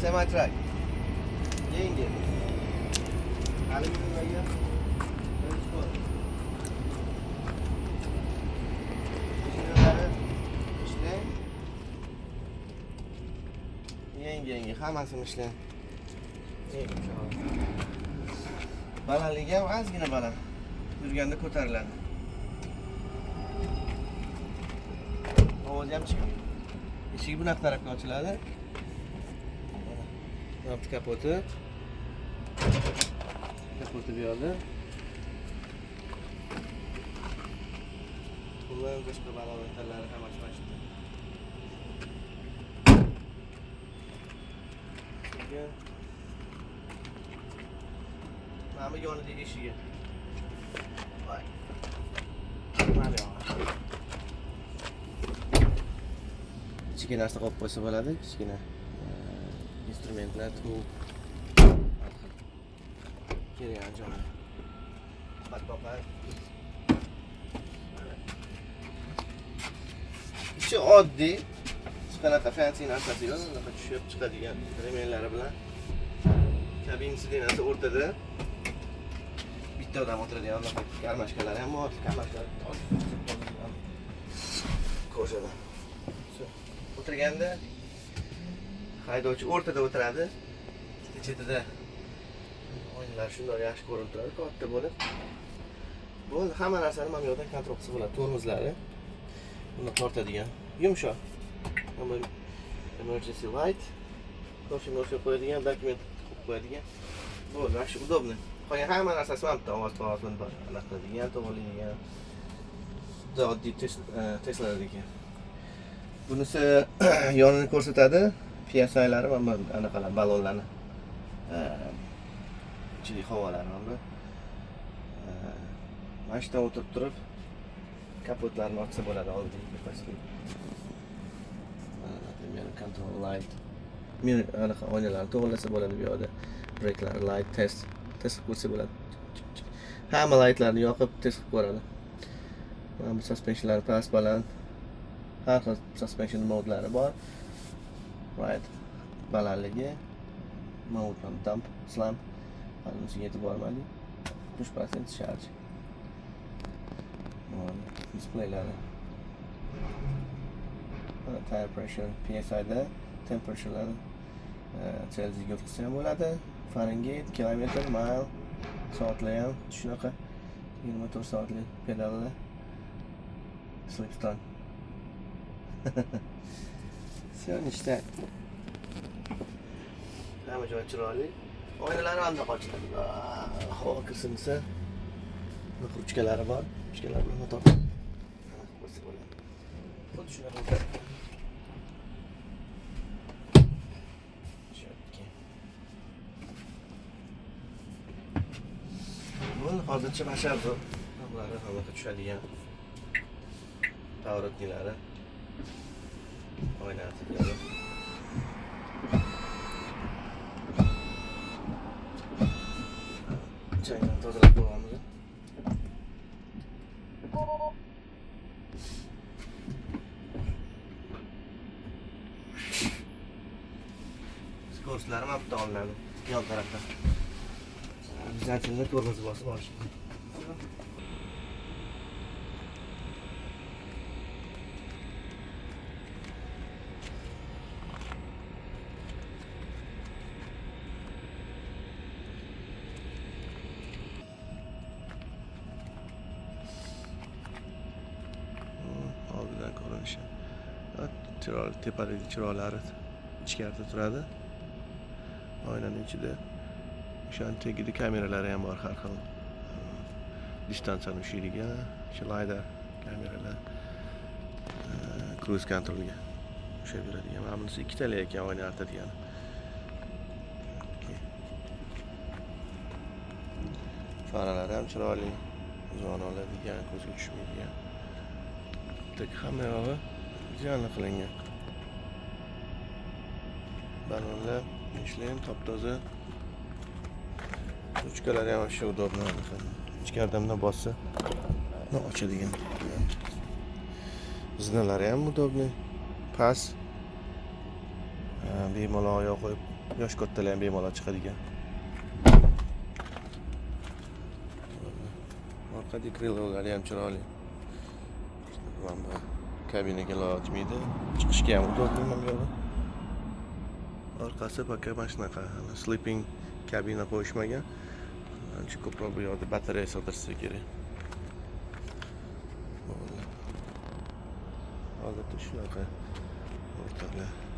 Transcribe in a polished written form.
Semi truck. Yangi. Alyuminiyga. Birinchi. Mashinalari ishlang. Yangi yangi hammasi ishlang. Eng yumshoq. Balandligi ham ozgina baland. Yurganda ko'tariladi. Ovozi ham chiqadi. Eshigi bunaqa tarafga ochiladi. Mana bu kapoti. Kapoti bu yoqda. Bundan boshqa balandlari hammasi mana shu yerda. Keyin mana bu yonidagi eshigi. Voy. Mana yog'i. Ichiga narsa qo'yib qo'ysa bo'ladi, kichkina instrumentlar, tuv, har xil kerak anjomlar. Ovqat. Ichi oddiy, hech qanaqa fancy narsasi yo'q, unaqa tushib chiqadigan ремень lari bilan. Kabin сиденья si o'rtada. Bitta odam o'tiradigan unaqa кармашка lari ham bor, кармашка кожа dan. O'tirganda haydovchi o'rtada o'tiradi. Ikkita chetida oynalar shundoq yaxshi ko'rinib turadi, katta bo'lib. Bo'ldi, hamma narsani mana bu yoqdan контроль qilsa bo'ladi. Tormozlari buni tortadigan, yumshoq. Mana emergency light, kofe mofe qo'yadigan, dokument qo'yib qo'yadigan. Bo'ldi, вообще удобно. Qolgan hamma narsasi mana bu yerda ovoz ovozini anaqa qiladigan, to'g'rilaydigan. Juda oddiy Tesladagi. Bunisi yonini ko'rsatadi. PSIlari mana bu anaqalar, ballonlarni. Ichidagi havolari mana bu. Mana shu yerdan o'tirib turib kapotlarni ochsa bo'ladi oldingi, pastki. Mana control light. Men anaqa oynalarni to'g'rilasa bo'ladi bu yoqda. Brakelar, light test qilib ko'rsa bo'ladi. Hamma lightlarni yoqib test qilib ko'radi. Mana bu suspensionlar past, baland. Har xil suspension modlari bor. Right. Balandligi, mode ham dump, slam. Hali unisiga yetib bormadik. 60% charge. Mana displaylari. Mana tire pressure PSIda temperaturelar Celsiusga o'tkazsa ham bo'ladi. Fahrenheit, kilometr, mile, soatlar ham shunaqa 24 soatlik pedallar. Slipstone. Всё, ништяк. Hamma joy chiroyli. Oynalari ham bundoq ochiladi. Havo kirsin desa, bunaqa ruchkalari bor. Ruchkalar bilan motor qo'ysa bo'ladi. Xuddi shunaqa. Четкий. Bo'ldi, hozircha mana shu обзор. Bularni hammaga tushadigan поворотник lari. Oyna artiklari. Changdan tozalab qo'yamiz. Скорость lari mana bu yerda olinadi, yon tarafdan. Обязательно tormoz bosib olish. Oldidan ko'rinishi. Chiroyli tepadagi chiroqlari ichkarida turadi. Oynani ichida. O'shani tagida kameralari ham bor har xil. Distansiyani ushlaydigan, shu LiDAR kameralar. Круиз контроль ga ushlab yuradigan. Mana bunisi ikkitali ekan oyna artadigan. Faralari ham chiroyli. Uzoqni oladigan, ko'zga tushmaydigan. Так, hamma yog'i идеально qilingan. Ballonlar Michelin top-toza. Ruchkalari ham вообще удобно. Ichkaridan bunday bossa, bunday ochadigan. Zinalari ham удобный. Past. Bemalol oyoq qo'yib Yosh kattalar ham bemalol chiqadigan. Orqadagi krilolari ham chiroyli. Mana bu kabinaga ochmaydi. Chiqishga ham удобно mana bu yerda. Orqasi пока mana shunaqa sleeping kabina qo'yishmagan. Ancha ko'proq bu yoqda batareya sig'dirsa kerak. Bo'ldi. Odatda shunaqa, o'rtoqlar.